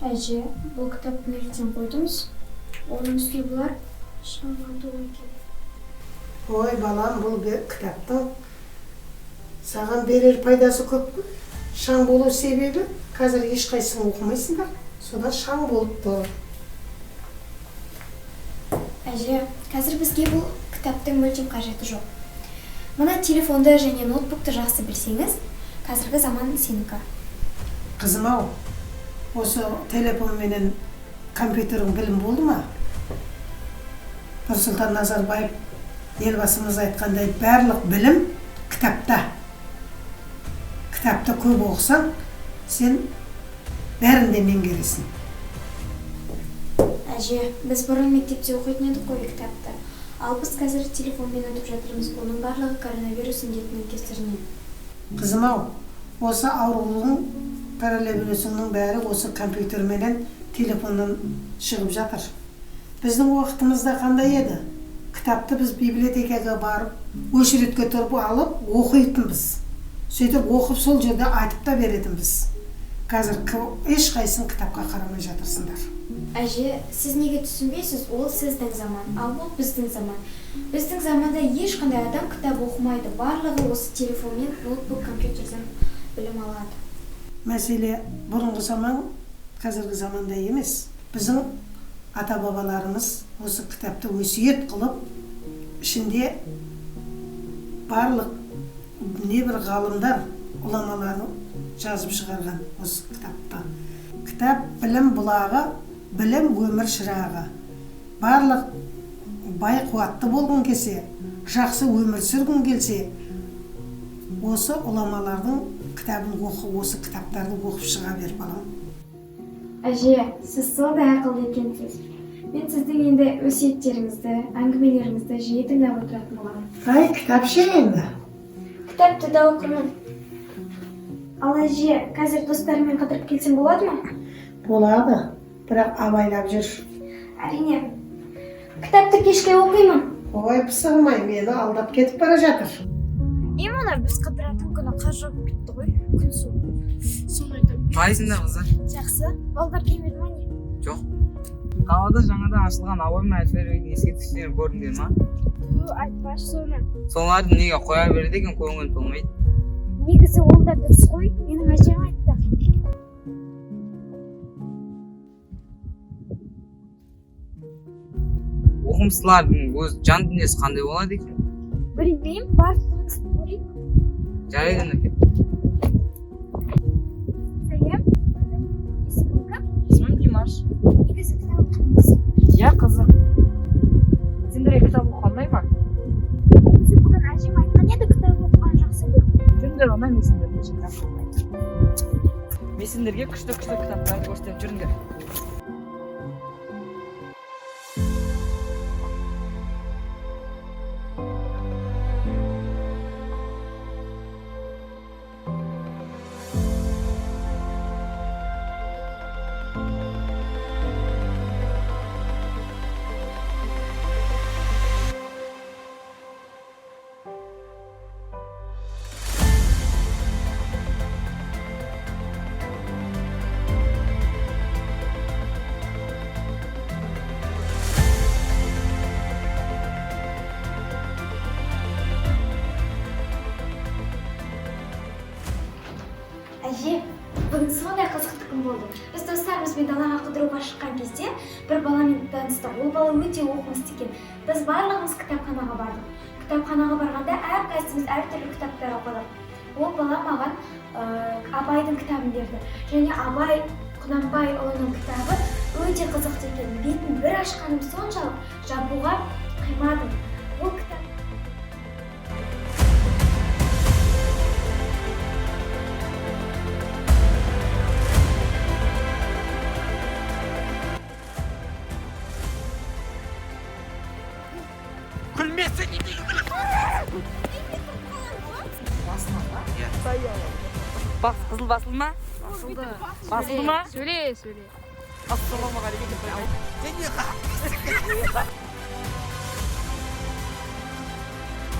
Әже, бұл кітапты неліктен қойдыңыз? Оның үстіне бұлар шаңға толы екен. Ой, балам, бұл кітаптың саған берер пайдасы көп қой. Шаң болу себебі қазір ешқайсың оқымайсыңдар, содан шаң болып тұр. Әже, қазір бізге бұл кітаптың мүлдем қажеті жоқ. Мына телефонды және ноутбукты жақсы білсеңіз, қазіргі заман сенікі. Қызым ау, осы телефон менен компьютерің білім болды ма? Нұрсұлтан Назарбаев елбасымыз айтқандай, барлық білім кітапта. Кітапты көп оқысаң, сен бәрін де меңгересің. Әже, біз бұрын мектепте оқитын едік қой кітапты. Ал біз қазір телефонмен өтіп жатырмыз. Оның барлығы коронавирус індетінің кесірінен. Қызым ау, осы аурудың, коронавирусының бәрі осы компьютер менен телефоннан шығып жатыр. Біздің уақытымызда қандай еді? Кітапты біз библиотекаға барып, очередке тұрып алып оқитынбыз. Сөйтіп оқып сол жерде айтып та беретінбіз. Қазір ешқайсың кітапқа қарамай жатырсыңдар. Әже, сіз неге түсінбейсіз? Ол сіздің заман, ал бұл біздің заман. Біздің заманда ешқандай адам кітап оқымайды. Барлығы осы телефонмен, ноутбук, компьютерден білім алады. Мәселе бұрынғы заман қазіргі заманда емес. Біздің ата-бабаларымыз осы кітапты өсиет қылып, ішінде барлық небір ғалымдар, ғұламалар жазып шығарған осы кітапты. Кітап білім бұлағы, білім өмір шырағы. Барлық бай қуатты болғың келсе, жақсы өмір сүргің келсе, осы ғұламалардың кітабын оқы, осы кітаптарды оқып шыға бер, балам. Әже, сіз сондай ақылды екенсіз. Мен сіздің енді өсиеттеріңізді, әңгімелеріңізді жиі тыңдап отыратын боламын. Ай, кітап ше енді? Кітапты да оқырмын. Ал әже, қазір достарыммен қыдырып келсем болады ма? Болады, бірақ абайлап жүр. Әрине. Кітапты кешке оқимын. Ой, пысығым-ай, мені алдап кетіп бара жатыр. Не мына біз қыдыратын күні қар жауып кетті ғой, күн суық. Соны айтамын. Қалайсыңдар, қыздар? Жақсы. Балдар келмеді ма не? Жоқ. Қалада жаңадан ашылған Абай мен әл-Фарабидің ескерткіштерін көрдіңдер ма? Ту, айтпашы соны. Соларды неге қоя береді екен, көңіл толмайды. Негізі ол да дұрыс қой, менің әжем айтты. Оқымыстылардың өз жан дүниесі қандай болады екен? Білмеймін, барып танысып көрейік. Жарайды, әке. Сәлем. Есімің кім? Есімім Димаш. Негізі кітап оқимыз. Иә, қызық. Сендерге кітап оқыған ұнай ма? Негізі бүгін әжем айтқан еді кітап оқыған жақсы деп. Жүріңдер, онда мен сендерге кітап оқимын. Мен сендерге күшті күшті кітаптар көрсетемін, жүріңдер. Әже, бүгін сондай қызықты күн болды. Біз достарымызбен далаға қыдыруға шыққан кезде бір баламен таныстық. Ол бала өте оқымысты екен. Біз барлығымыз кітапханаға бардық. Кітапханаға барғанда әрқайсымыз әртүрлі кітаптар оқыдық. Ол бала маған Абайдың кітабын берді. Және Абай Құнанбайұлының кітабы өте қызықты екен. Бетін бір ашқаным соншалық жабуға қимадым. Ол кітап Бас, қызыл басылды ма? Басылды. Басылды ма? Сөйле, сөйле. Ассалаумағалейкум.